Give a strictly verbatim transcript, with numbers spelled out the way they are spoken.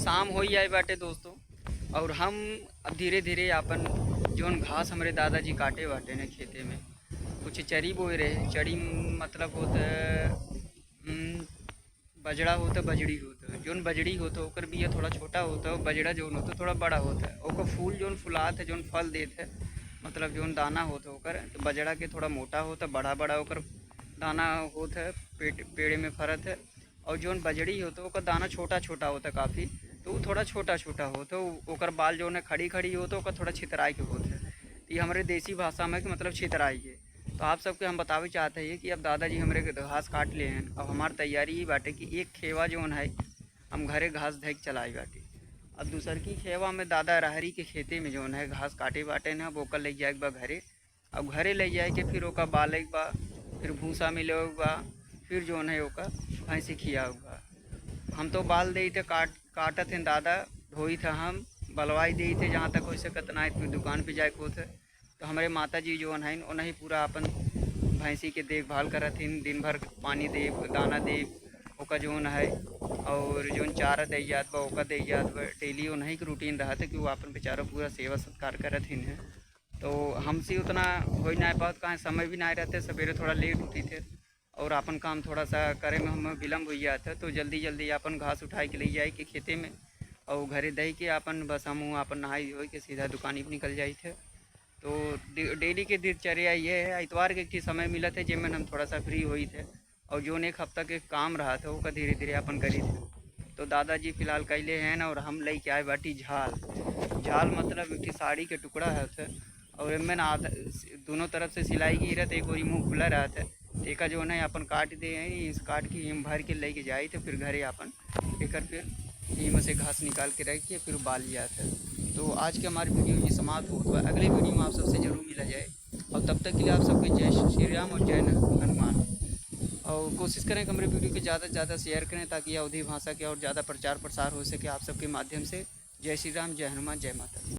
शाम हो ही आए बाटे दोस्तों, और हम अब धीरे धीरे आपन जौन घास हमरे दादाजी काटे बाटे ने खेते में, कुछ चरी बोए रहे। चरी मतलब होत है, हम्म, बजड़ा होत है, बजड़ी होत है। जौन बजड़ी होत है ओकर बिया थोड़ा छोटा होत है, और बजड़ा जौन होत है थोड़ा बड़ा होत है। ओकर फूल जौन फुलात है, जौन फल देत है, मतलब जौन दाना होत है ओकर, तो बजड़ा के थोड़ा मोटा होत है, बड़ा बड़ा ओकर दाना होत है, पेट पेड़े में फरत है। और जौन बजड़ी होत है ओकर दाना छोटा छोटा होत है काफ़ी, तो उ थोड़ा छोटा छोटा होत है। उ-, ओकर बाल जौन है खड़ी खड़ी होत है, ओकर थोड़ा छितराई के होत है। तो ये हमरे देसी भाषा में कि मतलब छितराई के। तो आप सबके हम बतावे चाहते हैं कि अब दादाजी हमरे के घास काट ले हैं। अब हमार तैयारी ही बाटे कि एक खेवा जौन है हम घरे घास धइ के चलाई बाटे। अब दूसर की खेवा में दादा रहरी के खेते में जौन है घास काटे बाटे ना, अब ओकर ले जाए के बा घरे। अब घरे ले जाए के फिर ओका बाले के बा, फिर भूसा मिले के बा, फिर जौन है ओका भैंसी खियावे के बा। हम तो बाल देइत है, काट काटत हैं दादा, ढोइत है हम, बलवाई देइत है जहाँ तक हो सकत ना है, फिर दुकान पे जाए के होत है। तो हमरे माता जी जौन हैं उन्हीं पूरा अपन भैंसी के देखभाल करत हैं, दिन भर पानी देब, दाना देब, ओका जौन है और जौन चारा दे जात बा ओका दे जात बा। डेली उन्हीं के रूटीन रहत है कि वो अपन बेचारा पूरा सेवा सत्कार करत हैं। तो हमसे उतना हो ही ना पावत, काहे समय भी ना रहते, सवेरे थोड़ा लेट उठी थे और अपन काम थोड़ा सा करे में हम विलम्ब हो जात है, तो जल्दी जल्दी अपन घास उठाए के ले जाए के खेते में और घरे दे के अपन बस हम अपन नहाई धोई के सीधा दुकानी पे निकल जाई थे। तो डे-, डेली के दिनचर्या ये है, इतवार के एक ठे समय मिलत है जेमन हम थोड़ा सा फ्री होई थे और जौन एक हफ्ता के काम रहा था ओका धीरे धीरे अपन करी थे। तो दादाजी फिलहाल कैले हैं और हम लेके आए बाटी झाल। झाल मतलब एक ठे साड़ी के टुकड़ा है थे और एमन आधा दोनों तरफ से सिलाई की रहत, एक ओरी मुँह खुला रहत है। तो एका जौन है अपन काट दे हैं, इस काट के हम भर के लेके जाई तो फिर घरे अपन एकर फिर इमा से घास निकाल के रख के फिर बाल जात है। तो आज के हमारी वीडियो ये समाप्त होत बा। अगले वीडियो में आप सबसे जरूर मिला जाए और तब तक के लिए आप सबके जय श्री राम और जय हनुमान। और कोशिश करें कि हमारे वीडियो को ज़्यादा से ज़्यादा शेयर करें ताकि अवधी भाषा के और ज़्यादा प्रचार प्रसार हो सके आप सबके माध्यम से। जय श्री राम, जय हनुमान, जय माता दी।